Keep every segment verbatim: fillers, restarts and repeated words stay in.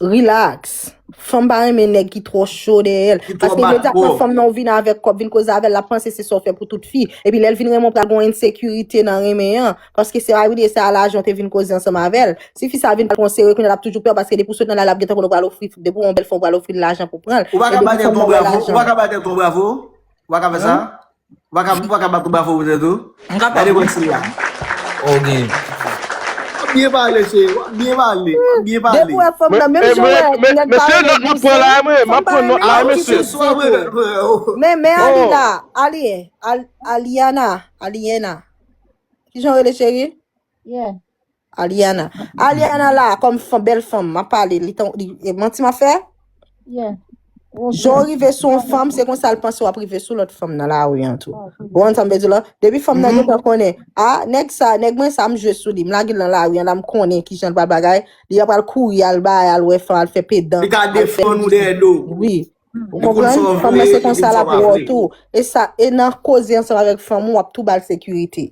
Relax. Fanm pa renmen nèg ki twò cho dèyè l. Paske imedyatman fanm nan ou vin avèk kòb, vin koze avè l, l ap panse se sa w fè pou tout fi. Epi lè l vin renmen w, pral gen yon ensekirite nan renmen an. Paske se pa vre, se a lajan w te vin koze ansanm avè l. Si fi sa vin pral pran w serye, kounye a l ap toujou pè w, paske depi w sot nan la, l ap gentan konnen w pral ofri, depi w yon bèl fanm, w pral ofri l lajan pou pran l. Ou pa ka ba tèt ou yon bravo, ou pa ka ba tèt ou yon bravo. Ou pa ka fè sa? Ou pa ka, ou pa ka bat ou bravo pou tèt ou? M kapab. Gade mwen sila. Ok. W ap byen pale, cheri. W ap byen pale. W ap byen pale. Depi w wè fanm nan, menm jan w wè nèg pa renmen l, m ap pran la, mwen, m ap pran nòt la, mesye. Men, men Alina, Alien, Al-, Aliana, Aliena. Kijan w rele, cheri? Yeah. Aliana. Aliana la, kòm fanm, bèl fanm, m ap pale, li tan, li, e manti m ap fè? Yeah. Jan w rive sou yon fanm, se konsa l panse w ap rive sou lòt fanm nan lari an tou. Ou konprann sa m vle di w la? Depi fanm nan gentan konnen, a, nèg sa, nèg mwen sa, m jwe sou li, m lage l nan lari an la, m konnen kijan l pral bagay, li ap pral kouri al bay, al wè fanm, al fè pedan. Li ka defann ou dèyè do. Wi. Ou konprann? Fanm nan se konsa l ap wè w tou. E sa, e nan koze ansanm avèk fanm ou, w ap tou ba l sekirite.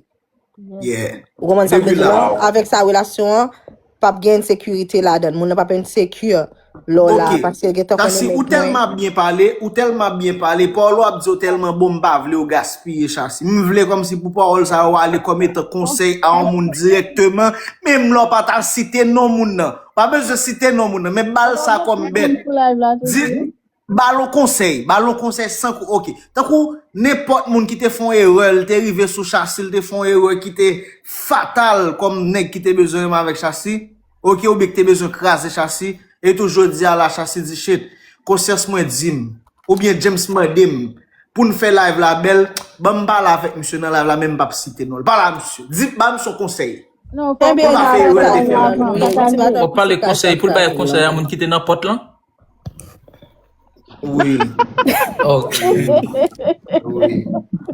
Yeah. Ou konprann sa m vle di w la? Avèk sa, relasyon an p ap gen ensekirite ladan l. Moun nan p ap ensekir lè w la, paske l gentan konnen nèg mwen. Ou tèlman byen pale, ou tèlman byen pale, pawòl w ap di yo tèlman bon, m pa vle w gaspiye, Chasi. M vle kòmsi pou pawòl sa yo ale kòm etan konsèy a yon moun dirèkteman, menm lè w pa ta site non moun nan. Pa bezwen site non moun nan, men ba l sa kòm bèt. Di, ba l yon konsèy, ba l yon konsèy san kou, ok. Tankou nenpòt moun ki te fè yon erè, l te rive sou Chasi, l te fè yon erè ki te fatal kòm nèg ki te bezwen renmen avèk Chasi, ok, oubyen ki te bezwen kraze Chasi, e tou jodi a la, Chasi di, shit, konsyans mwen di m, oubyen James mande m, pou n fè live la bèl, ban m pale avèk misye nan live la, men m p ap site non l. Pale a misye. Di, ba misye yon konsèy. Non, fò w pa fè erè l te fè la. Ou pale konsèy, pou l bay konsèy a moun ki te nan pòt lan? Wi. Ok. Wi.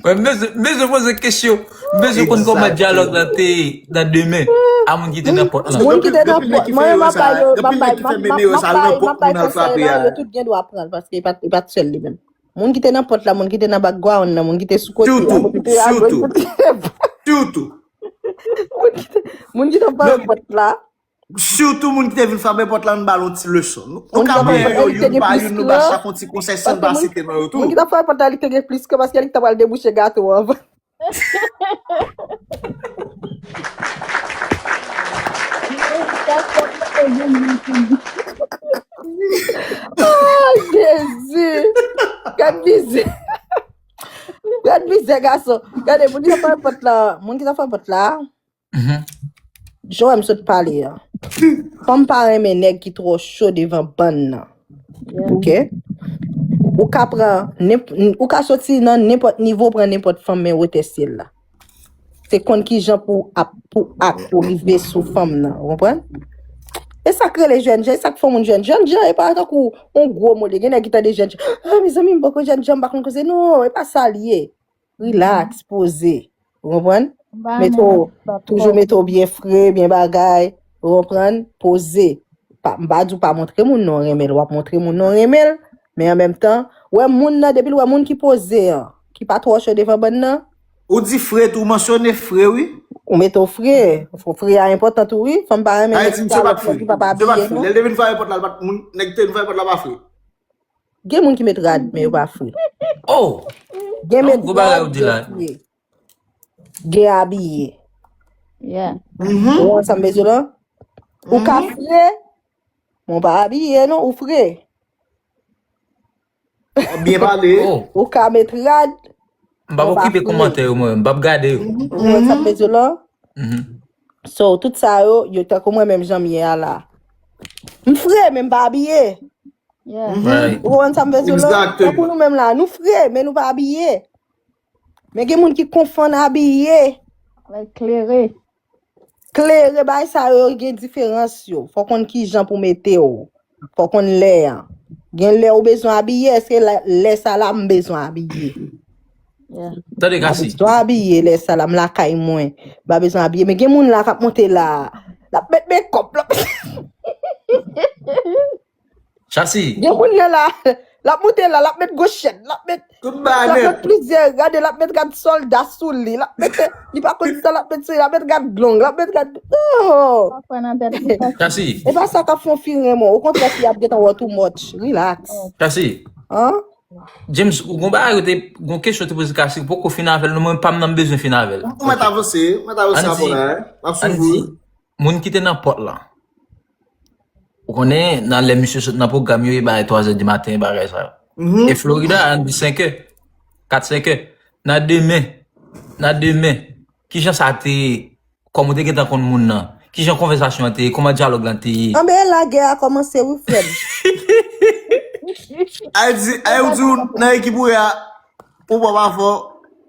Mwen, m bezwen, m bezwen poze kesyon. M bezwen konn kòman dyalòg la te ye nan demen a moun ki te nan pòt lan. Moun ki te nan pòt, mwen, m ap bay yo, m ap bay, m ap bay, m ap bay konsèy la, yo tout gen dwa pran l, paske e pa t, e pa t sèl li menm. Moun ki te nan pòt la, moun ki te nan background nan, moun ki te sou kote a, moun ki te a goch, moun ki te... Sitou. Moun ki te, moun ki te nan pòt la. Sitou moun ki te vin frape pòt la, ann ba l yon ti leson. Nou ka pran yo youn pa youn, nou ba chak yon ti konsèy san n pa site non yo tou. Moun ki t ap frape pòt la, li te gen plis ke paske li t ap pral debouche gato an. Oh, Jezi! Gad mizè! Gad mizè gason! Gade, moun ki t ap frape pòt la, moun ki t ap frape pòt la, Jan w wè m sot pale a. Fanm pa renmen nèg ki twò cho devan bann nan. Ok? Ou ka pran, nenp-, ou ka soti nan nenpòt nivo, pran nenpòt fanm, men wotè syèl la. Se konn kijan pou ap, pou ak, pou rive sou fanm nan. Ou konprann? E sa k rele jènjan, e sa k fè yon moun jènjan. Jènjan, e pa tankou yon gwo mo li ye. Gen nèg ki tande jènjan. Ah, mezanmi, m poko jènjan, m pa konn koze. Non, e pa sa l ye. Relax, poze. Ou konprann? Mete w, toujou mete w byen fre, byen bagay. Ou konprann? Poze. Pa, m pa di w pa montre moun non renmen l, w ap montre moun non renmen l, men an menm tan, wè moun nan, depi l wè moun ki poze an, ki pa twò cho devan bann nan. Ou di fre tou, ou mansyone fre, wi. Ou mete w fre. Fre a enpòtan tou, wi. Fanm pa renmen nèg ki pa abiye non. Lè l te vin frape pòt la, l pa t, moun, nèg ki te vin frape pòt la pa fre. Gen moun ki met rad, men yo pa fre. Oh! Gen met rad, gen fre. Gen abiye. Yeah. Ou wè sa m bezwen la? Ou ka fre, men w pa abiye, non, ou fre. Byen pale. Oh. Ou ka met rad, m p ap okipe kòmantè yo, mwen. M p ap gade yo. Ou wè sa m bezwen la? So, tout sa yo, yo tankou mwen menm jan m ye a la. M fre, men m pa abiye. Yeah. Ou konprann sa m vle di w la? Tankou nou menm la, nou fre, men nou pa abiye. Men gen moun ki konfonn abiye. Klere. Klere, bagay sa yo gen diferans yo. Fò w konn kijan pou mete w. Fò w konn lè an. Gen lè ou bezwen abiye, èske lè, lè sa la m bezwen abiye? Yeah. Tande, Kasi. M pa bezwen abiye lè sa la, m lakay mwen. M pa bezwen abiye. Men gen moun la k ap monte la. L ap met mekòp, l ap Chasi. Gen moun nan la, L ap moute la, l ap met gwo chèn, l ap met, l ap met plizyè rad, l ap met rad sòlda sou li, l ap met, li pa konn sa, l ap met sou li, l ap met rad long, l ap met rad, oh! Chasi. E pa sa k ap fè w fin renmen w. Okontrè, fi a ap gentan wè w too much. Relax. Chasi. James, ou gon bagay ou te, gon kesyon ou te poze Chasi, ou poko fin avè l non, mwen pa m nan m bezwen fin avè l. Ou mèt avanse, ou mèt avanse avè l la, wi. M ap swiv ou. Moun ki te nan pòt la. Ou konnen, nan lè misye sot nan pwogram yo, e bay twazè di maten, bagay sa yo. E Florida, ann di senk è, kat senk è. Nan demen, nan demen, kijan sa te ye? Kòman w te gentan konn moun nan? Kijan konvèsasyon an te ye? Kòman dyalòg lan te ye? Anben, e la gè a kòmanse wi, frè m. Ay di, ay ou di ou nan ekip ou ye a, ou pran pa fò,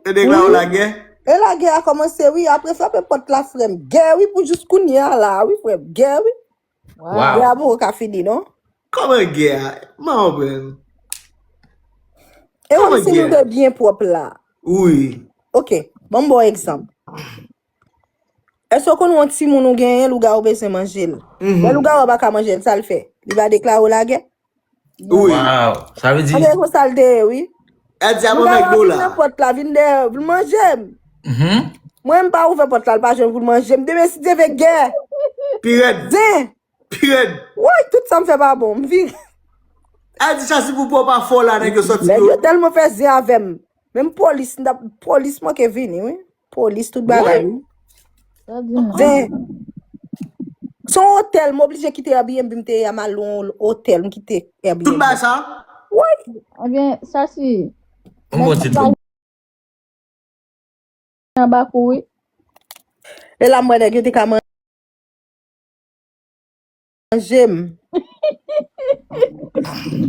yo deklare w lagè. E la gè a kòmanse wi, apre frape pòt la, frè m. Gè wi, pou jis kounye a la wi, frè m. Gè wi. Gè a poko ka fini non. Kòman gè a? M pa konprann. E w si nou te byen pwòp la. Wi. Ok, ban m ba w egzanp. Èske w konn yon timoun ou genyen, lougawou bezwen manje l? Lè lougawou a pa ka manje l, sa l fè? Li va deklare w lagè? Wi. Waw, sa vle di. Anben, e konsa l te ye, wi. Lougawou a vin nan pòt la, vin dèyè, vin manje m. Mwen, m pa ouvè pòt la, l pa jwenn pou l manje m. Demen, si Dye vle, gè. Pi rèd. Zen. Pi rèd. Woy, tout sa m fè pa bon. M vire. Al di Chasi pou pran pa fò la, nèg yo sòti yo. Nèg yo tèlman fè zen avè m. Menm polis, m t ap, polis manke vini, wi. Polis, tout bagay, wi. Zen. Se yon otèl, m oblije kite Airbnb m te ye a, m al yon otèl, m kite Airbnb. Tout bagay sa? Woy. Ebyen, Chasi. Yon bon ti twoup. Anba kou wi. E la m wè nèg yo te ka manje m.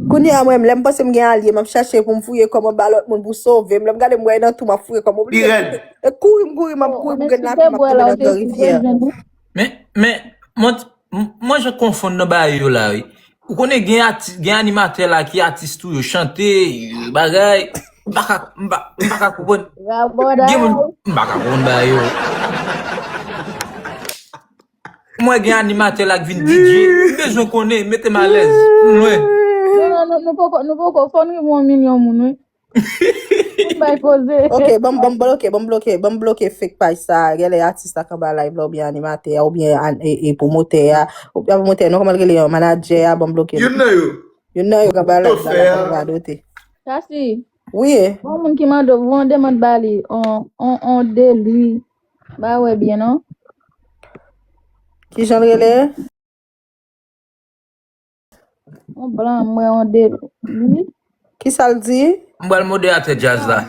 Kounye a mwen menm, lè m panse m gen alye, m ap chache pou m fouye kò m anba lòt moun pou sove m. Lè m gade m wè nan twou, m ap fouye kò m oblije. E kouri m kouri, m ap kouri pou m gen lakou, m ap tonbe nan gran rivyè. Men, men, mwen, M- mwen jan konfonn nan bagay yo la wi. Ou konnen gen ati, gen animatè la ki atis tou, yo chante, yo bagay. M pa ka, m pa, m pa ka konprann. Gen moun, m pa ka konprann bagay yo. Mwen gen animatè la k vin D J, m bezwen konnen, mete m alèz. M lwen. Non, non, non, nou poko, nou poko, fò n rive yon milyon moun wi. Bay poze. Ok, ban m, ban m bloke, ban m bloke, ban m bloke fake paj sa. Genlè atis la k anba live la oubyen animatè a oubyen an- e, e pwomotè a. Oubyen pwomotè non, kòman l rele an? Manadjè a, ban m bloke. Youn nan yo. Youn nan yo k anba live la, l ap radote. Chasi. Wi. Bon moun ki mande w, voye yon demann ba li, on, on, on de lui. Ba wè byen non. Kijan l rele? Yon blan mwen yon de li. Kisa l di? M pral moderatè djaz la.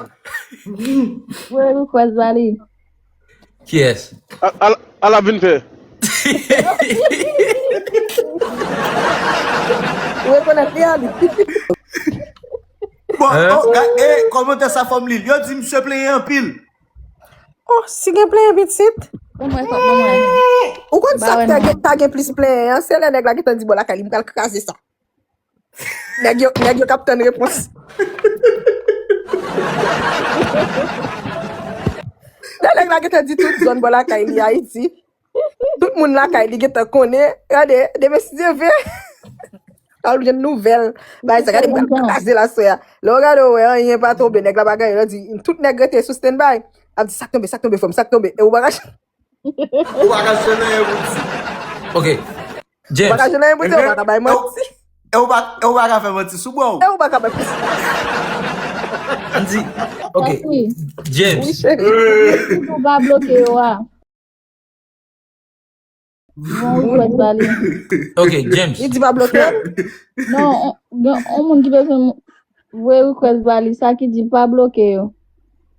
Voye request ba li. Kiyès? Al, al, al ap vin fè. Ou rekonèt li a li. Bon, oh, ga- e kòmantè sa fò m li l. Yo di misye plenyen anpil. Oh, si gen plenyen pitit. Ou konn sa k ta gen, ta gen plis plenyen an, se lè nèg la gentan di bò lakay li, m pral kraze sa. Nèg yo, nèg yo k ap tann repons. Lè nèg la gentan di tout zòn bò lakay li Ayiti. Tout moun lakay li gentan konnen. Gade, demen si Dye vle. Al jwenn nouvèl. Bagay sa, gade m pral kraze l aswè a. Lè w gade w wè anyen pa tonbe, nèg la pa gen anyen, l di tout nèg rete sou standby. Ap di sa k tonbe, sa k tonbe frè m, sa k tonbe. E ou pa ka. Ou pa ka jwenn anyen pou di. Ok. James. Ou pa ka jwenn anyen pou di, ou pa ka bay manti. E ou pa, e ou pa ka fè manti sou bò. E ou pa ka bay manti. Andy. Ok. James. Wi cheri. Ou pa bloke yo a. Voye request ba li. Ok, James. Li di pa bloke yo? Non, gen yon moun ki bezwen voye request ba li, sa ki di pa bloke yo.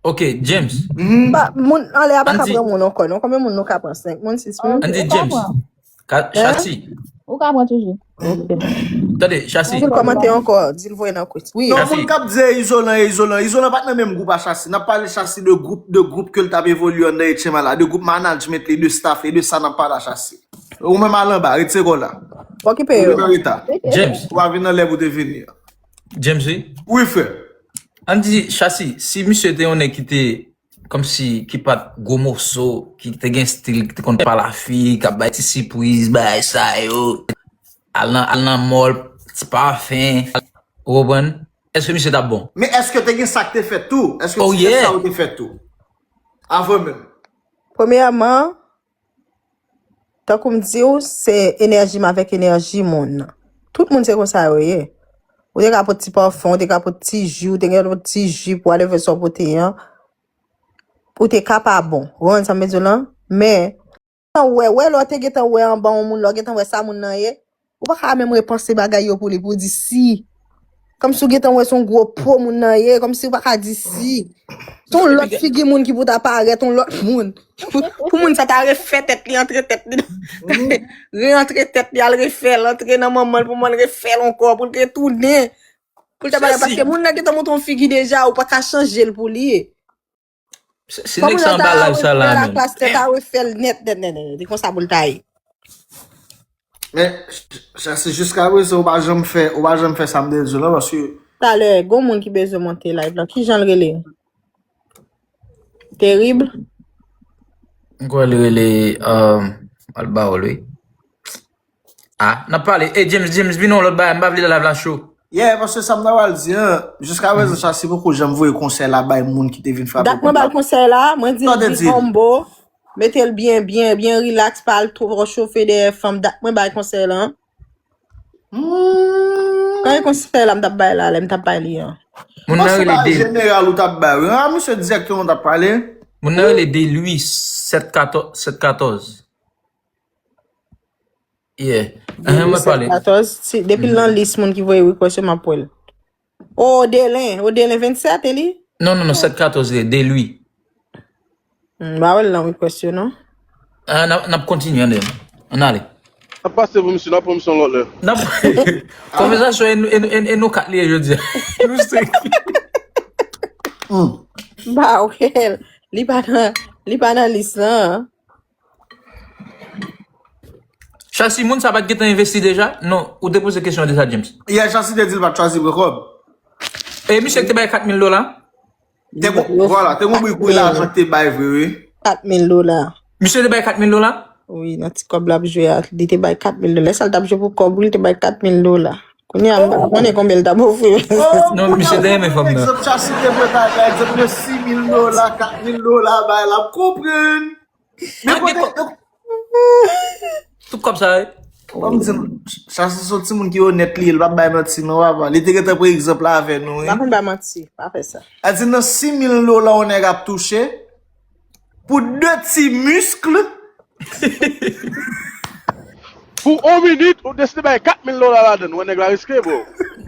Ok, James. Mhm. Ba, moun anlè a pa ka pran moun ankò, non? Konbyen moun nou ka pran? Senk moun, sis moun? Andy James. Ka, Chasi. Ou ka pran toujou. Tande, Chasi. Di l kòmante ankò, di l voye nan kwit. Wi. Non, moun k ap di e izolan, e izolan. Izolan pa t nan menm gwoup a Chasi. N ap pale Chasi de gwoup, de gwoup ke l t ap evolye anndan H M A la, de gwoup management li, de staff li, de sa n ap pale a Chasi. Ou menm al anba, retire kò w la. Okipe yo. Ou devan reta. James. Ou pa vin nan lè pou te vini an. James, wi. Wi, frè. Ann di, Chasi, si misye te yon nèg ki te, kòmsi, ki pa t gwo moso, ki te gen stil, ki te konn pale a fi, k ap bay ti sipriz, bagay sa yo, al nan, al nan mall, ti pafen, Ou konprann? Èske misye t ap bon? Men èske te gen sa k te fèt tou? Èske Oh, ti fè yeah. Sa yo te fèt tou? Avan menm. Premyèman, tankou m di w, se enèji m avèk enèji moun. Tout moun se konsa yo ye. Ou te ka pot ti pafen, ou te ka pot ti ji, ou te gen pot ti jip, whatever sa w pote an. Ou te ka pa bon. Ou konprann sa m vle di w lan? Men, gentan wè, wè lè w te gentan wè anba yon moun, lè w gentan wè sa moun nan ye, ou pa ka menm repanse bagay yo pou li, pou w di si. Kòmsi w gentan wè se yon gwo po moun nan ye, kòmsi w pa ka di si. Se yon lòt figi moun ki pou ta parèt, yon lòt moun. Pou, pou moun sa ta refè tèt li, antre tèt li. Reantre tèt li, al refè l, antre nan manman l pou manman l refè l ankò, pou l retounen. Pou l ta parèt, paske moun nan gentan montre yon figi deja, ou pa ka chanje l pou li. Si nèg sa anba live sa la menm. Laklas tèt a refè l nèt, nèt, nèt, nèt. E konsa pou l ta ye. Men, sa se jiska prezan, ou pa janm fè, ou pa janm fè sa m te di w lan, paske. Talè, gon moun ki bezwen monte live lan. Kijan l rele? Terib? M kwè l rele, euh, Albawol, wi. Ah, n ap pale. Ey, James, James, vin yon lòt bagay. M pa vle live la cho. Yeah, paske sa m ta pral di an, jiska prezan Chasi poko janm voye konsèy la bay moun ki te vin frape. Dat mwen bay konsèy la, mwen di l be humble, mete l byen, byen, byen relax, pa al twò chofe dèyè fanm. Dat mwen bay konsèy la. Kan e konsèy la m t ap bay la, lè m t ap bay li an. Moun nan rele Delui. Jeneral ou t ap bay, wi. Ah, misye dirèkteman w t ap pale. Moun nan rele Delui sèt katòz, sèt katòz. Yeah. Ehe, mwen pale. Sèt katòz, depi l nan lis moun ki voye request yo, m ap wè l. O, Odelin, Odelin vennsèt, e li? Non, non, non, sèt katòz li ye, Delui. M pa wè l nan request yo, non. Ah, n ap, n ap kontinye, ann ale. N ap pase pou misye, n ap pran misye yon lòt lè. N ap, konvèsasyon e, e, e, e nou kat li ye jodi a. Nou se. M pa wè l. Li pa nan, li pa nan lis lan. Chasi, moun sa pa t gentan envesti deja? Non, ou te poze kesyon de sa, James. Yeah, Chasi te di l pa t chwazi pran kòb. E misye ki te bay kat mil dola? Te gon, vwala, te gon bri pou lajan ki te bay vre, wi. Kat mil dola. Misye te bay kat mil dola? Wi, nan ti kòb l ap jwe a, li te bay kat mil dola. Lè sa l t ap jwe pou kòb, wi, li te bay kat mil dola. Kounye a, m pa konnen konbyen l t ap ofri. Non, misye te renmen fanm nan. Egzanp, Chasi te pran ta bay egzanp de sis mil dola, kat mil dola, bay l ap konprann. Men kote. Tout kòb sa, wi. Ban m di nou, Chasi se yon timoun ki onèt li ye, li p ap bay manti non, papa. Li te gentan pran egzanp la avè nou, wi. M pa konn bay manti, pa fè sa. A di nan sis mil dola yon nèg ap touche, pou de ti misk, Pou yon minit, ou deside bay kat mil dola ladan l, wè nèg la riske, bro.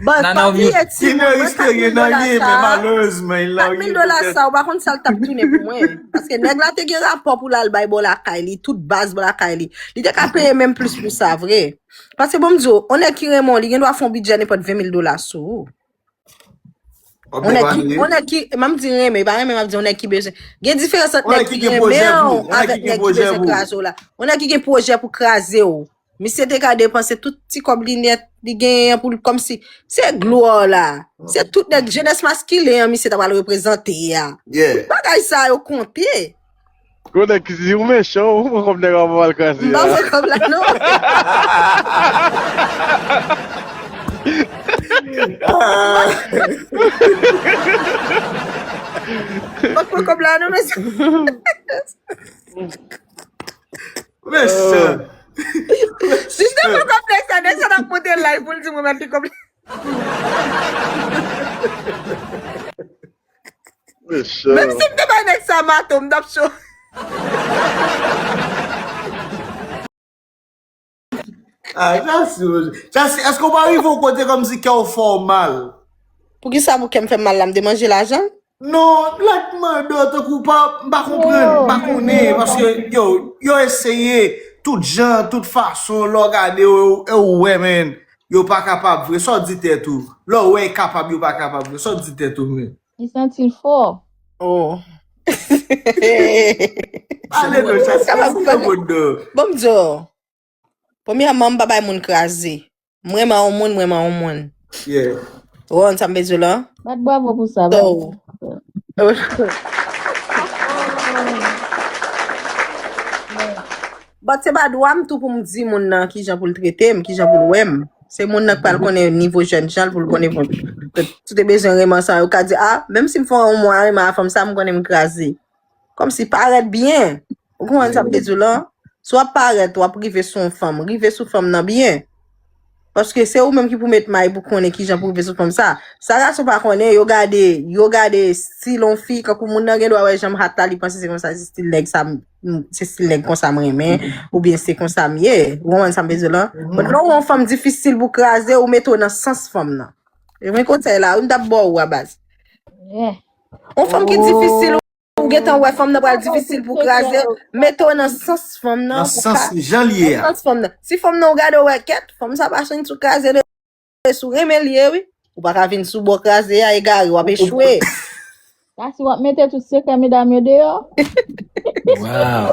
But pa bliye, timoun, mwen kat mil dola sa a, kat mil dola sa a, ou pa konn sa l t ap tounen pou mwen. Paske nèg la te gen rapò pou l al bay bò lakay li, tout baz bò lakay li. Li te ka peye menm plis pou sa, vre. Paske bon m di w, yon nèg ki renmen w, li gen dwa fè yon bidjè nenpòt ven mil dola sou ou. On nèg ki, on nèg ki, m ap di renmen, pa renmen, m ap di on nèg ki bezwen. Gen diferans ant nèg ki renmen w avèk nèg ki bezwen kraze w la. On nèg ki gen pwojè pou kraze w. Misye te ka depanse tout ti kòb li nèt, li genyen pou l, kòmsi se glwa la. Se tout nèg, jenès maskilen an, misye ta pral reprezante a. Tout bagay sa yo konte. Gwo nèg ki di ou mechan, ou pran kòb nèg la pou al kraze a. M pa pran kòb la non. M pa pran kòb la non, mesye. Mechan. Si m te pran kòb nèg sa, nèg sa t ap monte live pou l di mwen mèt li kòb la. Menm si m te bay nèg sa mato, m t ap cho. Ah, Chasi, Chasi, èske w pa rive yon kote kòmsi kè w fè w mal? Poukisa pou kè m fè m mal la, m te manje lajan l? Non, lè k mande w tankou pa, m pa konprann, m pa konnen, paske yo, yo eseye tout jan, tout fason, lè w gade yo, e w wè, men, yo pa kapab vre. Sa w di tèt ou? Lè w wè e kapab, yo pa kapab vre. Sa w di tèt ou, men? Li santi l fò. Oh. Ale non, Chasi, Chasi nan mond nan. Bon, m di w. Premyèman, m pa bay moun kraze. M renmen yon moun, m renmen yon moun. Yeah. Ou konn sa m vle di w la? Bat bravo pou sa. So, but se pa dwa m tou pou m di moun nan kijan pou l trete m, kijan pou l wè m. Se moun nan k pral konnen nivo jèn jan l pou l konnen bon. Si w te bezwen renmen ansanm, ou ka di, a, menm si m fè yon mwa renmen a fanm sa, m konnen m kraze. Kòmsi parèt byen. Ou konprann sa m vle di w lan? Si w ap parèt, w ap rive sou yon fanm. Rive sou fanm nan byen. Paske se ou menm ki pou met may pou konnen kijan pou rive sou fanm sa. Sa gason pa konnen, yo gade, yo gade stil yon fi, kankou moun nan gen dwa wè jan m hat la, li panse se konsa, se stil nèg sa m, m- se stil nèg konsa m renmen, oubyen se konsa m ye. Ou konprann sa m vle di w lan? But lè w wè yon fanm difisil pou kraze, ou mete w nan sans fanm nan. E mwen konsèy la, wi, m t ap ba w a baz. Yeah. Yon fanm ki difisil, ou gentan wè fanm nan pral difisil pou kraze, mete w nan sans fanm nan. Nan sans jan l ye a. Sans fanm nan. Si fanm nan ou gade w wè kèt, fanm sa pa sou kraze, si w renmen l ye, wi. Ou pa ka vin sou bò kraze a, egare, w ap echwe. Sa si w ap mete tout sekrè medam yo deyò. Wow.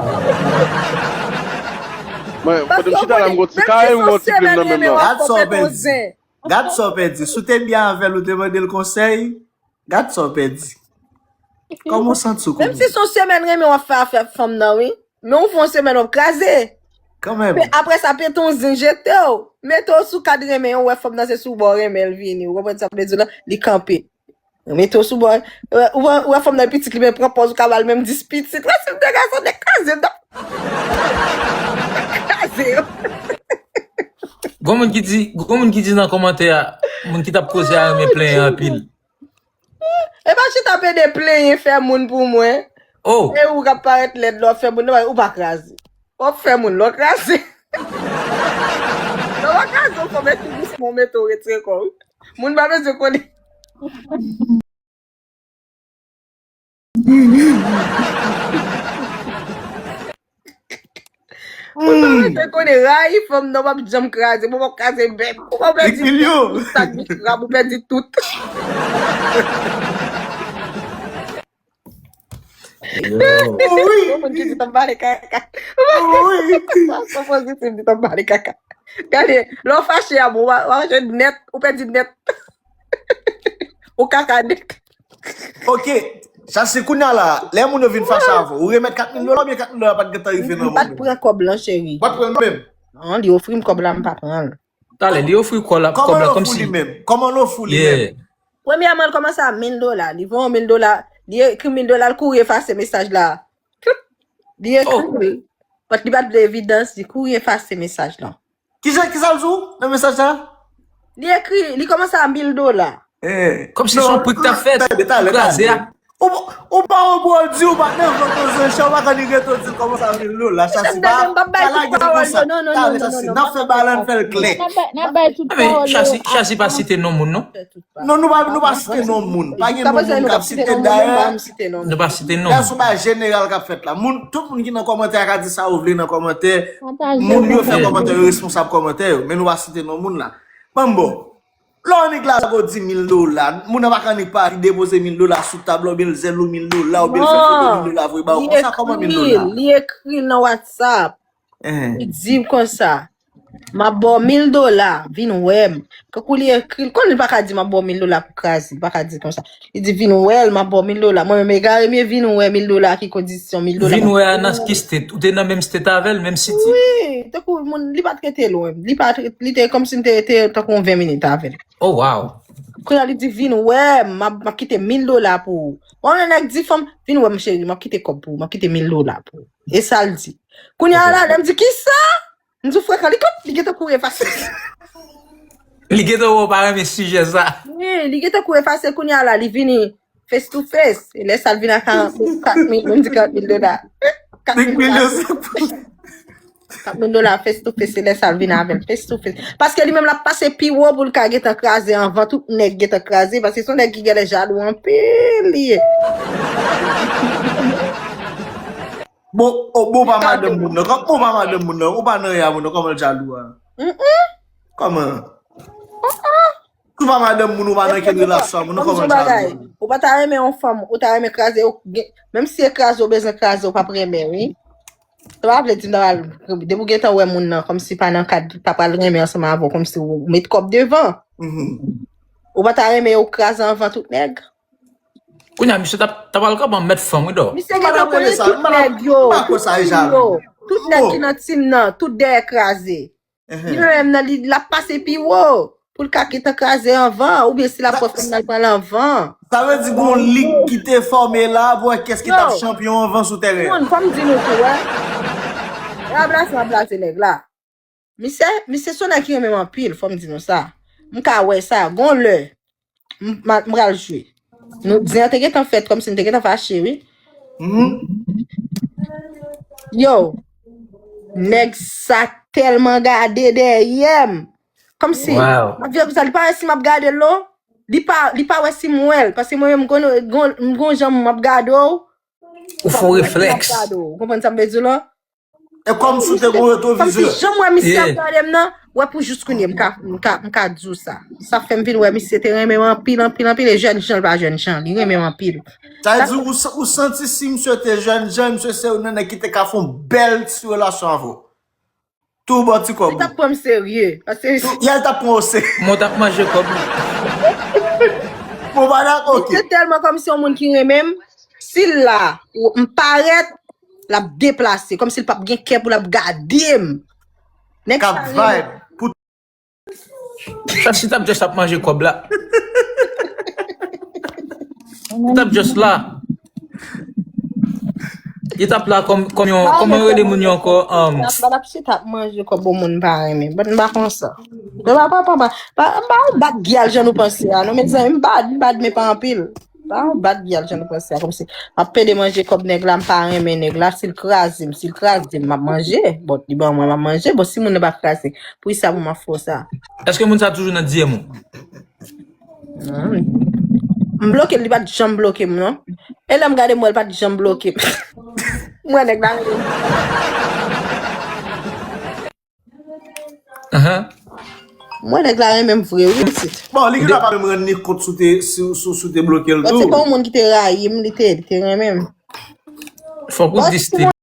Mwen, kote m chita la, m gon ti kare, m gon ti plim nan men m nan. Gad sa w pèdi. Gad sa w pèdi. Si w te byen avè l, ou te mande l konsèy, gad sa w pèdi. Kòman w santi w Menm si kounye a? Se yon semèn renmen w ap fè afè fanm nan, wi. Men ou fè yon semèn w ap kraze. Kanmenm. Pe- Apre sa, pete yon zen jete w. Mete w sou kad renmen, w wè fanm nan se sou bò renmen l vini. Ou konprann sa m vle di w lan? Li kanpe. Mete w sou bò. Ou wè- ou wè fanm nan pitit li, men pran pòz ou ka ba l menm dis pitit. Mwen si m te gason, te kraze m t ap kraze yo. Gon moun ki di, gon moun ki di nan kòmantè a, moun ki t ap koze a renmen plenyen anpil. E pa chita pede plenyen fè moun pou mwen. Oh, E ou k ap parèt lèd lè w ap fè moun nan, ou pa kraze. W ap fè moun lè w kraze. Lè w pa kraze, ou fò mete dousman, ou mete w retire kò w. Moun pa bezwen konnen. Moun pa bezwen konnen, rayi fanm nan, w ap janm kraze, bon, w ap kraze bèk. Ou pa pèdi Emilio. Tout sa k vin krab, ou pèdi tout. yo. Wi. Moun ki di tanm pale kaka. Wi. Sa pozitif di tanm pale kaka. Gade, lè w fache a, bon, w a- w a fache nèt, ou pèdi nèt. Ou kaka nèt. Ok. Sa se kounye a la, lè moun yo vin fache avè w, ou remèt kat mil dola oubyen kat mil dola pa t gentan rive nan M pa t men w? Pran kòb lan, cheri. Ou pa t pran l menm? Non, li ofri m kòb la, m pa pran l. Talè, li ofri kòb la, Kòman kòb l la ofri kòmsi. Li menm? Kòman l ofri li Yeah. Menm? Premyèman, l kòmanse a mil dola. Li voye yon mil dola. Li ekri mil dola, l kouri efase mesaj la. Li ekri. But li pa t vle evidans, li kouri efase mesaj la. Kisa, kisa l di w nan mesaj la? Li ekri, li kòmanse a mil dola. Eh, Kòmsi se yon pri k t ap fèt. Talè, talè, Kraze a. Ou, ou pa yon bwòdi, ou pa t nan vant yon zancha, ou pa konn li rete w di l kòmanse a mil dola. Chasi pa, M pa bay pa lage tout pawòl konsa. yo, non, non, non, Talè, non, Chasi, non, n ap fè bagay la, n fè l klè. N ap bay- n ap bay tout Men pawòl yo. Chasi, Chasi pa site non moun, non? Non, nou pa, nou pa site non moun. Pa gen non moun k ap site dayè. Nou pa site non Lè moun. sou bagay jeneral k ap fèt la. Moun, tout moun ki nan kòmantè a ka di sa yo vle nan kòmantè. Pataje Moun yo fè kòmantè. Kòmantè yo responsab kòmantè yo. Men nou pa site non moun la. Banm bon. Lè w annik lago di mil dola, moun nan pa ka annik pa depoze mil dola sou tab la, oubyen l zèl ou mil dola, oubyen l fè foto mil dola voye ba w konsa, kòman mil dola? Li ekri nan WhatsApp. Eh. Li di m konsa, m ap ba w mil dola, vin wè m. Kankou li ekri, l konn li pa ka di m ap ba w mil dola pou kraze, li pa ka di konsa. Li di vin wè l, m ap ba w mil dola. Mwen menm egare m ye, vin wè mil dola ki kondisyon, mil dola. Vin wè a nan ki state? Ou te nan menm state avè l, menm city? Wi, tankou moun, li pa t rete lwen. Li pa t, li te kòmsi m te rete tankou yon ven minit avè l. Oh, wow. Kounye a li di vin wè m, m ap, m ap kite mil dola pou ou. Bon, yon nèg di fanm, vin wè m cheri, m ap kite kòb pou ou, m ap kite mil dola pou ou. E sa l di. Kounye a la, lè m di kisa? M di w frekan, li kòp, li gentan kouri efase. Li gentan wè w pa renmen sijè sa. Wi, li gentan kouri efase, kounye a la, li vini face to face. E lè sa l vin a karant mil, kat mil, m di karant mil dola. Kat mil dola. Kat mil dola face to face, se lè sa l vin avè l face to face. Paske li menm l ap pase pi wo pou l ka gentan kraze anvan tout nèg gentan kraze. Paske se yon nèg ki genlè jalou anpil li ye. Bon, o, bon, pa madanm moun nan. Kòm, bon, pa madanm moun nan. Ou pa nan ya moun nan. Kòman l jalou a? Kòman? Ou pa madanm moun, ou pa nan ken relasyon moun, Ban m kòman di w l bagay. jalou? Ou pa ta renmen yon fanm, ou ta renmen kraze, ou gen- menm si e kraze ou bezwen kraze, ou p ap renmen, wi. Sa pa vle di m ta pral, depi w gentan wè moun nan, kòmsi pa nan kad, pa pral renmen ansanm avè w, kòmsi ou met kòb devan. Mhm. Ou pa ta renmen yo kraze anvan tout nèg? Kounye a, misye t ap, t ap al kanpe an mèt fanm, wi, dò. Misye gentan konnen tout nèg yo. Tout nèg ki nan tim nan, tout dèyè kraze. Li menm nan li, l ap pase pi wo. Pou l ka gentan kraze anvan, oubyen si l ap pran fanm nan, l pran l anvan. Sa vle di gon lig ki te fòme la pou wè kiyès ki t ap chanpyon anvan sou teren an. Moun, fò m di nou tou, wè. E a blase, m ap blase nèg la. Misye, misye se yon nèg ki renmen m anpil, fò m di nou sa. M ka wè sa, gon lè. M, m, m pral jwe. Nou, zen an te gentan fèt kòmsi m te gentan fache, wi. Yo, nèg sa tèlman gade dèyè m. Kòmsi, m ap viv sa, li pa wè si m ap gade l, non. Li pa, li pa wè si m wè l. Paske mwen menm, m gon, gon, m gon jan m ap gade w. Ou fè yon reflèks. Ou konprann sa m vle di w la? E kòmsi w te gon retwovizè. Kòmsi jan m wè misye ap gade m nan, wè pou jis kounye m ka, m ka, m ka di w sa. Sa fè m vin wè misye te renmen m anpil, anpil, anpil, e jèn jan l pa jèn jan, li renmen m anpil. Sa vle di ou, ou santi si misye te jèn jan, misye se youn nan nèg ki te ka fè yon bèl ti relasyon avè w. Tou ba w ti kòb ou. Li t ap pran m serye. Paske tou, yè l t ap pran w serye. Mwen t ap manje kòb li. Bon, pa dakò, ok. Se tèlman kòmsi yon moun ki renmen m. Si l la, m parèt, l ap deplase. Kòmsi l p ap gen kè pou l ap gade m. Nèg sa renmen m. Sa si t ap just ap manje kòb la. Li t ap just la. Li t ap la kòm, kòm yon, kòman yo rele moun yo ankò? Um, l ap, l ap chita ap manje kòb yon moun pa renmen. But m pa konsa. M pa, pa, pa, pa, pa, pa yon bad gyal jan nou panse a, non, mezanmi, m bad, m bad, men pa anpil. Pa yon bad gyal jan nou panse a, kòmsi m ap pede manje kòb nèg la, m pa renmen nèg la, si l kraze m, si l kraze m, m ap manje. Bon, li ban mwen, m ap manje. Bon, si moun nan pa kraze, poukisa pou m ap fè w sa? Èske moun sa toujou nan D M ou? Non. M bloke l, li pa t janm bloke m, non. E lè m gade m wè l pa t janm bloke m. M wè nèg la rele m. Ahan. M wè nèg la renmen m vre, wi, pitit. Bon, li gentan pa menm rann li kont si w te, si, si, si w te bloke l tou. Bon, se pa yon moun ki te rayi m, li te, li te renmen m. Fòk ou dis li.